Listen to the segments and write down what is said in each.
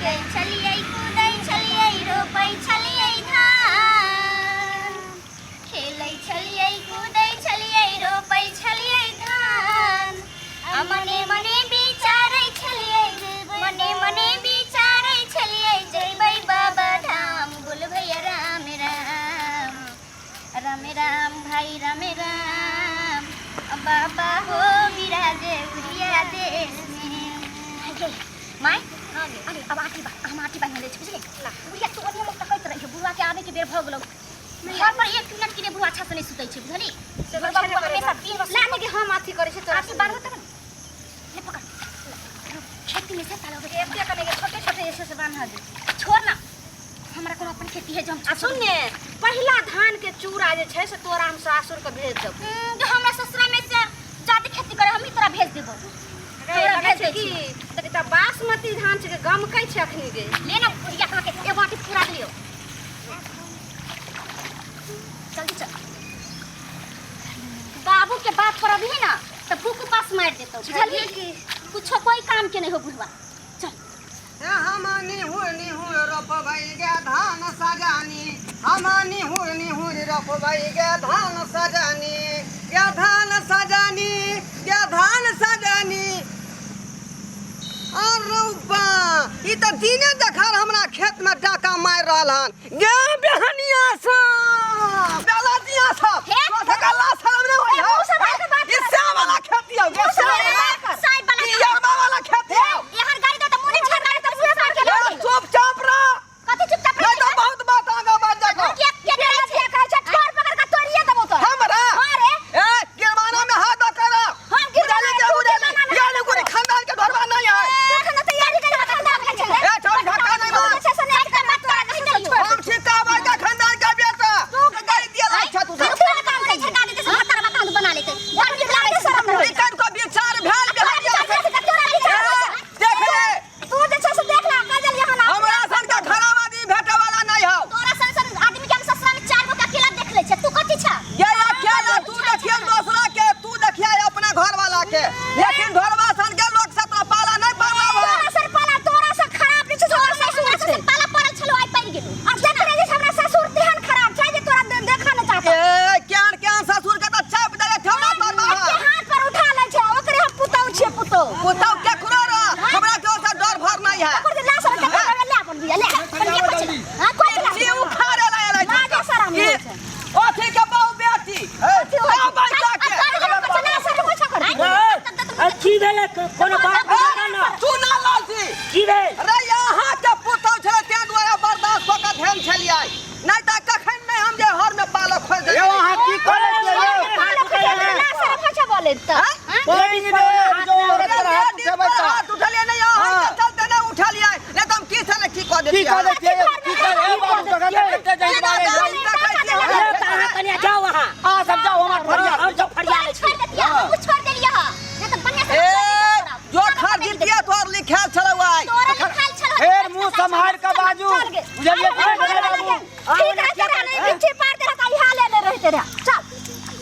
खेलै छलियै कूदै छलियै रोपै छलियै धान खेलै छलियै कूदै छलियै रोपै छलियै धान आ मने मने विचारै छलियै मने मने विचारै छलियै जयबै बाबा धाम बोल भैया राम राम राम राम भाई राम राम बाबा हो विराजे उड़िया देश में माय अरे अब आटी बा हम आटी बान्ह लै छी बुझली बुढ़िया तू अभी हम तकैत रहियो बुढ़वा के आबे के बेर भऽ गेलौ घर पर एक मिनट के लिए बुढ़वा अच्छा से नहीं सुतै छै बुझली बुढ़वा बुढ़वा हमेशा दिन भर ला ने हम अथी करै छी तोरा आटी बान्हबो तब ने ले पकड़ खेती में से तालो एते कने के छोटे छोटे जैसे से बान्ह दे छोड़ ना हमरा कोनो अपन खेती है जो हम आ सुन ने पहिला धान के चूड़ा जे छै से तोरा हम सासुर के भेज देब जो हमरा ससुरा में से ज्यादा खेती करे हम ही तोरा भेज देबो तोरा लगै भेज छै दै की छी तऽ तऽ बासमती धान छै के गमकै छै अखनी गे ले ना बुढ़िया कहाँ के एगो आटी पूरा लियो जल्दी चल बाबू के बात पर अभी ना तो भूख उपास मार देतो बुझलिए की? कुछो कोई काम के नहीं हो बुढ़वा चल हम निहुर निहुर रोपबै गे धान सजानी हम निहुर निहुर रोपबै गे धान सजानी गे धान सजानी गे धान सजानी अरे बा ई तऽ दिने देखार हमरा खेत में डाका मारि रहल हन गे बेहनिया सब बेलदिया सब हे? तोरा गला शरम नहि होइ मुँह सम्हारि के बात ई श्याम वाला खेती हौ गे श्याम वाला साइड वाला ई यरमा वाला खेती हौ यहाँ गाड़ी दो तो मुंह छड़ गाड़ी तो मुंह साइड के ए, लगी चुपचाप रह कथी चुपचाप नहीं तो बहुत बात आगा बढ़ जाएगा के के डरै छै कहै छै ठोर पकड़ के तोड़िए देबो तो हमरा हां रे ए गिरवाना में हाथ दो कर हम बुझाली के बुझाली ये नहीं कोई खानदान के घरवा नहीं है तू खाना तैयारी कर खानदान के छै ए छोड़ धक्का नहीं मार अच्छा से नहीं कर बात तोरा नहीं करियो हम छिका भाई का खानदान का बेटा तू के गाली दिया अच्छा तू तू काम करै छै गाली दे से हतर बता बना लेते बड़ नीक लागै छै शरम नहीं निकन को विचार भेल बिहारिया से देख ले तू जे छै से देख ले काजल यहाँ ना हमरा सन के घरवादी भेटे वाला नहीं हौ तोरा सन सन आदमी के हम ससुरा में चार गो के अकेला देख ले छै तू कथी छ ये अकेला तू देखिए दूसरा के तू देखिए अपना घर वाला के लेकिन घरवा सन के लोग से तोरा पाला नहीं पड़ला तोरा सर पाला तोरा से खराब जे छै तोरा ससुर छै पाला पड़ल छलो आइ पड़ि गेलो अब देख रे जे हमरा ससुर तेहन खराब छै जे तोरा देखा न चाहत ए क्यान क्यान ससुर के तो चाप देले ठेवना तोर के बाहर हाथ पर उठा लै छै ओकरे हम पुतौ छियै पुतौ पुतौ केकरो रह हमरा के ओसे डर भर नहीं है ओकर जे लाश के ले अपन बिया ले अपन बिया कोच हां कोच छी उखाड़े ला आयल लाजे शरम होइ छै। ओथी के बहु बेटी आ बैठा के की भेलै कोनो बात बुझल ना तू ना लालची की भेल अरे यहाँ के पुतौ छलै तें दुआरे बर्दाश्त कऽ के ध्यान छलियै नहीं तऽ कखन नहि हम जे हर में पालक खोलि यौ देलियै अहाँ की करै छियै यौ पानि दे जो औरत पर हाथ उठेबै तऽ हाथ उठलियै नहि अहाँ के चलते नहि उठलियै नहि तऽ हम की से ने की कऽ की देतियै कऽ दै छियै की करै हे बाबू तखन तऽ कते जाइ मारे जाइ अरे तऽ अहाँ कनिया जाउ अहाँ अहाँ सब जाउ हमर फरिया हम सब फरिया लै छी ए जो खरीदितियै तोहर लिखायल छलौ आइ फेर मुँह सम्हारि कऽ बाजू बुझलियै कि नहि बाबू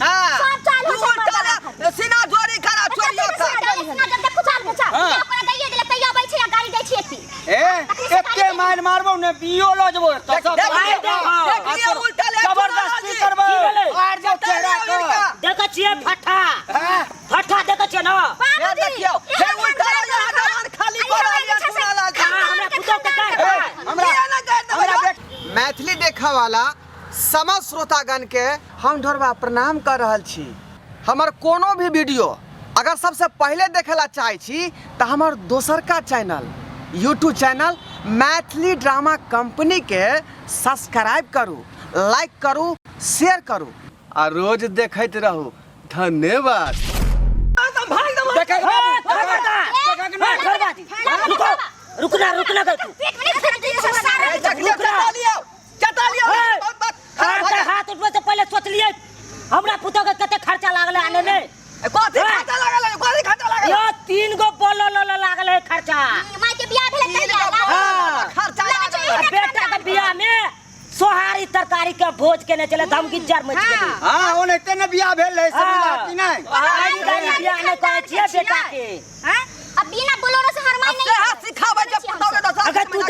हाँ सब चाल होइ तू छै चल सीना जोरी करा चोरियो कर ए एते मारि मारबौ ने बियो लऽ जेबो एतऽ सब देख लियौ, देख लियौ, उल्टा ले, जबरदस्ती करबै की भेलै? आर जाउ चेहरा के देखै छियै फट्ठा हैं? फट्ठा देखै छियै ना हे देखियौ हे उल्टा ले यहाँ जवान खाली कर रहल यऽ सुना लाल जी। अहाँ हमरा पुतोह के काटि ए, हमरा किया ना गारि देबै हमरा यौ? बेट मैथिली देखऽ वाला समस्त श्रोतागण के हम ढोरबा प्रणाम कर रहल छी हमर कोनो भी वीडियो अगर सबसे पहले देखे ला चाहे छी तऽ हमर दोसरका channel YouTube channel Maithili drama company के सब्सक्राइब करू लाइक करू शेयर करू आ रोज देखैत रहू धन्यवाद देखै रुको रुकना रुकना गई तू चटा लियौ चटा लियौ ए, बहुत बात खराब अहाँ भऽ के हाथ उठबै से पहिले सोचलियै हमरा पुतोह के कते खर्चा लागलै आने में गेल। कथी खर्चा लागल है? कथी खर्चा लागल यो तीन गो बोलो लो लागल है खर्चा तीन गो हाँ। खर्चा लागल आ बेटा के बियाह में सोहारी तरकारी के भोज केने चले धमगिज्जर मच गेली हाँ ओनाहिते ने बियाह भेल रहै सब हाँ। कि नहि गाड़ी गाड़ी बियाह नहि करै छियै बेटा के अब बिना बोलोरो से हरमाई नहीं सेहा सिखाबै छै पुतहु के दशा अगर तू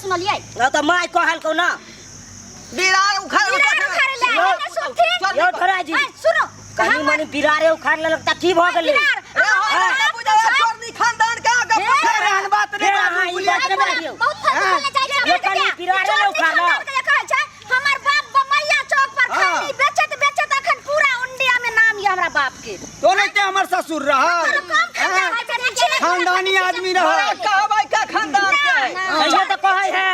सुनलियै ना तऽ माय कहलकौ ना बिरार उखाड़ बिरार उखाड़े ले आयल, हमरा सुनथिन यौ ढोरा जी ऐ, सुनो कनी मनी बिरारे उखाड़ लेलक तऽ की भऽ गेलै बिरार रे हो ना बुझा चोरनी खानदान के आगे फेर एहन बात नहि फेर बाजू अहाँ ई बुझलियै बात कि नहि नहि? बाजियौ बहुत फालतू बोलने जाइ छै ये कनी बिरारे ने उखाड़लक। कहै छै हमर बाप बमैया चौक पर हाँ। खैनी बेचैत बेचैत अखन पूरा इंडिया में नाम ये हमरा बाप के तो नहीं ते हमर ससुर रहल कम खानदान है छै, खानदानी आदमी रहल कहबै का खानदान के सहिए तऽ कहै है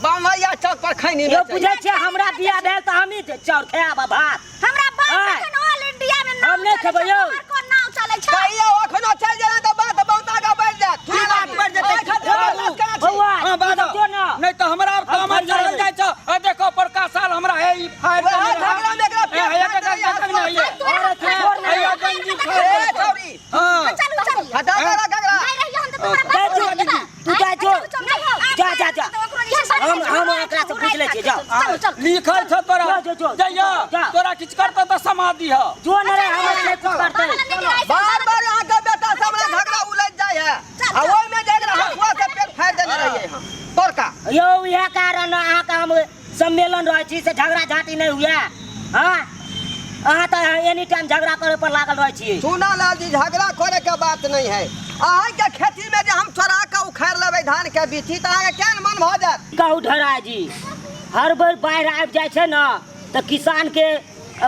बमैया चौक पर खैनी यौ बेचै। बुझै छियै हमरा बियाह भेल तऽ हमही चाउर खायब आ भात हमरा बाप हाँ। अखन ऑल इंडिया में नाम हम नहि चलै खेबै छै, यौ। तोहर कोन नाम चलै छै कहियो अखनो चलि जेना तऽ बात बहुत आगाँ बढ़ि जायत की बात बढ़ि जेतै? ओहि खातिर हमरा लाज केना छी? बौआ हाँ, बाजो। जो ना नहीं तो हमरा और हम कामर फरियाद चढ़ल जाइ छौ आ देखो परका साल हमरा हे ई फाड़ वएह देने रहै। झगड़ा में एकरा ए, पेट हे, फाड़ि देखा, देने देखा रहै। नहि हे। और छोड़ ना हे, गंजी फाड़ ए, देलकै। छौरी, हाँ। चलू चलू हटा करा घगरा। नहीं रहियो हम तऽ तोहरा जा बाप जो, बोला लेबा। तू जा जो। चल, चल, चल। जा, जा, जा। तऽ ओकरो जे छै, हम ओकरा से पूछ लै छियै, जाओ। चलू चलू लिखल छौ तोरा जो, जो, जो। जइयो जा। तोरा किछु करतौ तऽ समाधि ह जो न रे हमरा नहि कुछ करतै बार बार अहाँके बेटा से हमरा झगड़ा उलझि जाइ है आ ओहिमे जे एकरा हथुआ से पेट फाड़ि देने रहियै हम तोरका यौ इएह कारण अहाँके हम सम्मेलन रहै छी से झगड़ा झाँटी नहि हुए हँ अहाँ तऽ एनी टाइम झगड़ा करे पर लागल रहै छी सुना लाल जी झगड़ा करे के बात नहीं है अहाँके खेती में जे हम चोरा के उखाड़ि लेबै धान के बीची तऽ अहाँके केहन मन भऽ जायत कहू ढरा जी हर बेर बाढ़ि आबि जाइ छै ने तऽ किसानके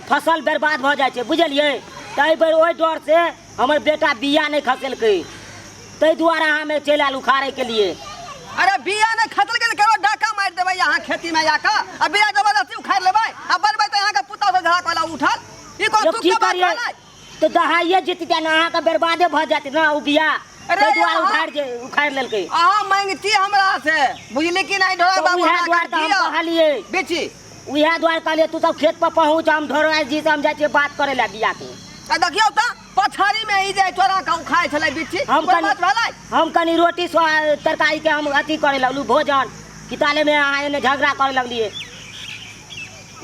फसल बर्बाद भऽ जाइ छै बुझलियै तऽ एहि बेर ओहि डरसँ हमर बेटा बिया नहि खसेलकै ताहि दुआरे हमे चलि आयल उखाड़ैके लिए अरे बिया नहि खसलकै तऽ केकरो डाका मारि देबै अहाँ खेती में जाकऽ आ बिया जबरदस्ती उखाड़ि लेबै आ बनबै तऽ अहाँके पुतहु से झड़क वाला उठल ई कोन जब तुक की के बात करियै भेलै तऽ दहाइए जेतै ने अहाँके बर्बादे भऽ जायत ने ओ बिया अरे ताहि दुआरे अहाँ- उखाड़ि जे उखाड़ि लेलकै अहाँ मांगती हमरा से बुझली कि नहि ढोरा तऽ बाबू उएह हमरा दुआरे तऽ हम दिअ। कहलियै बेची उएह दुआरे कहलियै तू सब खेत पर पहुँच हम ढोरा जी से हम जाइ छियै बात करै लए बिया के आ देखियौ तऽ पछाड़ी में ई जे चोरा के उखाड़ै छलै बिच्ची हम कोइ कनि बात भेलै हम कनि रोटी तरकारी के हम अथी करे लगलू भोजन किताले में अहाँ एने झगड़ा करे लगलिए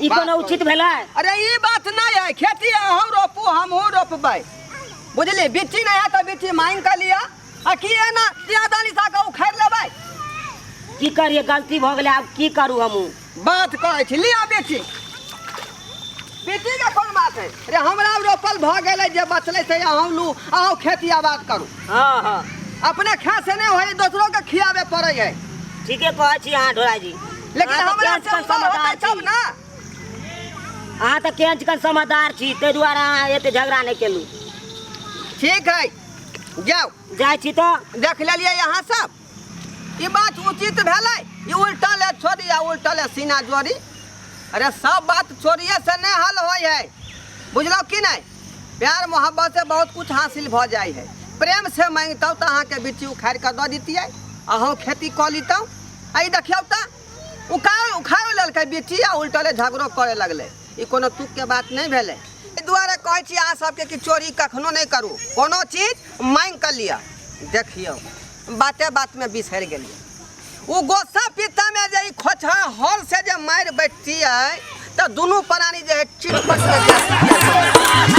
ई बात कोनो उचित भेलै अरे ई बात नहीं है खेती अहूँ रोपू हमहूँ रोपबै बुझलियै बिच्ची नहीं है तऽ बिच्ची मांगि कऽ लिअ आ की एना दियादानी सा के उखाड़ि लेबै की करिए गलती भऽ गेलै आब की करू हमहूँ बात कहै छी लिअ बेटी बेटी के कोन बात है रे हमरा रोपल भऽ गेलै जे बचलै से अहूँ लू अहूँ खेती आबाद करू हाँ हाँ अपने खा से नहि होइ दोसरो के खियाबे पड़ै है ठीके कहै छी अहाँ ढोरा जी लेकिन अहाँ तऽ हमरा केहन से चिकन ऊपर होतै समझदार तब छी। ना अहाँ तऽ केहन चिकन समझदार छी ताहि दुआरे अहाँ एते झगड़ा नहि केलहुँ ठीक है जाउ जाइ छी तऽ देख लेलियै अहाँ सब ई बात उचित भेलै ई उल्टल छोड़ी आ उल्टल सीना जोड़ी अरे सब बात चोरिए से नहीं हल होइ है बुझलौ कि नहीं प्यार मोहब्बत से बहुत कुछ हासिल भऽ जाइ है प्रेम से मांगितौ तऽ अहाँके बिच्ची उखाड़ि कऽ दऽ दितियै अहूँ खेती कऽ लितहुँ आ ई देखियौ तऽ उखाड़ उखाड़ लेलकै बिच्ची आ उल्टले झगड़ो करे लगलै ई कोनो तुकके बात नहि भेलै एहि दुआरे कहै छी अहाँ सबके कि चोरी कखनो नहि करू कोनो चीज मांगि कऽ लिअ देखियौ बाते बातमे बिसरि गेलियै ओ गोस्सा पित्तामे जे ई खोछा हल से जे मारि बैठतियै तऽ दुनू प्राणी जे है चिटपट के जाय।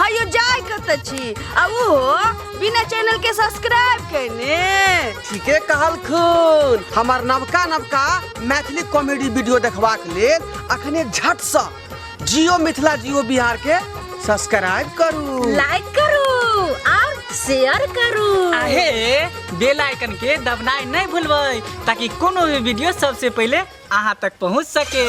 हयो जाय कतऽ छी आ ओहो बिना चैनल के सब्सक्राइब केने ठीके कहलखुन हमर नवका नवका मैथिली कॉमेडी वीडियो देखबाक लेल अखने झटसँ जियो मिथिला जियो बिहार के सब्सक्राइब करू लाइक करू और शेयर करू आहे बेल आइकन के दबनाइ नहि भूलबै ताकि कोनो भी वीडियो सबसे पहिले अहाँ तक पहुँच सके।